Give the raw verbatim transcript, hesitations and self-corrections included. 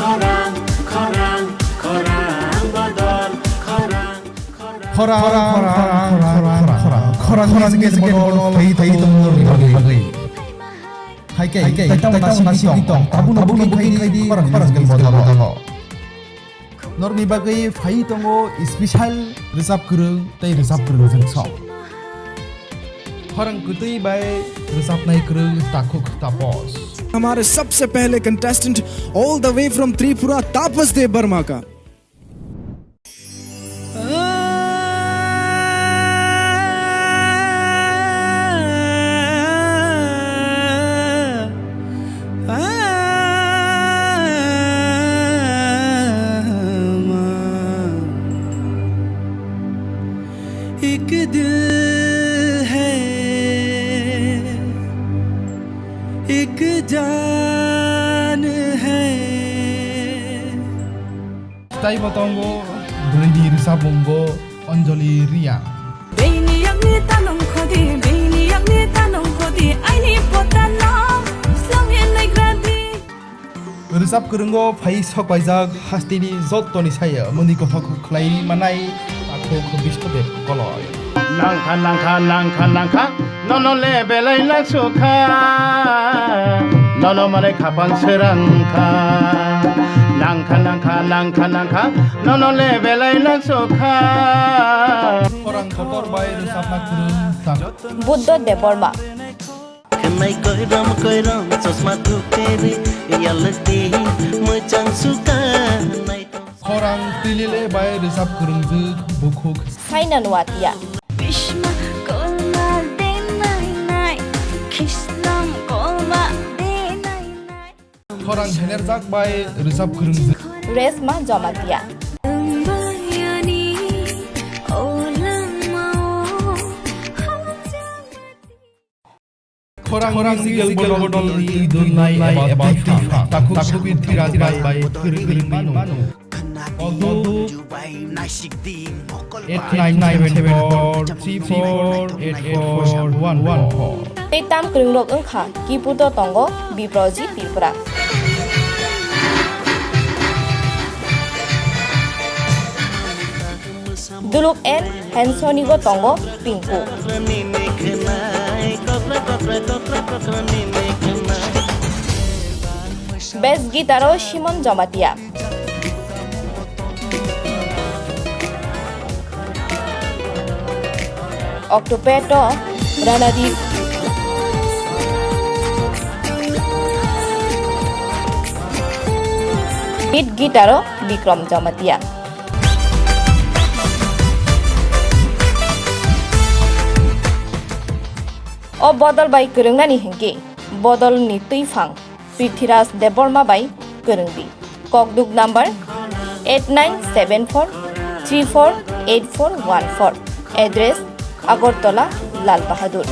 Khorang, khorang, khorang bodol, khorang, khorang. Khorang, khorang, khorang, khorang, khorang. Khorang ni jigni jigni bodol phai tongo norni bagwi. Hai khe, hai khe, tai tamo nasibni tong. Tabukno booking khai di, khorang ni jigni bodol. Norni bagwi phai tongo special rwchap kwrwng tei rwchap kwrwng song. Khorang kwtwi bai rwchapnai kwrwng Takhuk Tapos. हमारे सबसे पहले contestant all the way from Tripura Tapas Dev Varma का। एक दिल है, एक जान है। Tei bo tongo bwrwini rwchapmung bo Anjali Reang. Bini yakni tanong khodi, bini yakni tanong khodi, aini potano slong hinwi gradi. Rwchap kwrwngo phai sok paijak hasteni jottoni saya mwnwi kothok khlai manai takhuk Bisnu Dev Koloi. Nangkha, nangkha, nangkha, nangkha, nono le belai langsukha, nono mane khapang srangkha. Nangkha, nangkha, nangkha, nangkha, nono le belai langsukha. Khorang kotor bai rwchapna kwrwng tak. Buddha Debbarma. Khwnai koirom koirom chosma thuperi yalwkti mwchang suka naitong. Khorang twilile bai rwchap kwrwngjwk bukhuk. Saina Nuatia. Bishma kolma de nai nai, Khislam kolma de nai nai. Khorang henerjak bai rwchap kwrwngjwk. Resma Jamatia. Tumbayani olamao. Khorang musical bodol ni idul nai eba twi phang. Takhuk Takhuk Birthiraj bai kwrwng kwrwng mano. Odu eight nine seven four three four eight four one one four. Tei tam kwrwng rok wngkha Kiputo tongo Biproji Tripura. Duluk and Hansoni bo tongo Pinku. Bass guitar o Simon Jamatia. Octopad o Ranadip. Lead guitar o Bikram Jamatia. O bodol bai kwrwngnani hinkhe bodol ni twiphang Prithviraj Debbarma bai kwrwngdi. Kokduk number eight nine seven four three four eight four one four. Address Agartala, Lal Bahadur.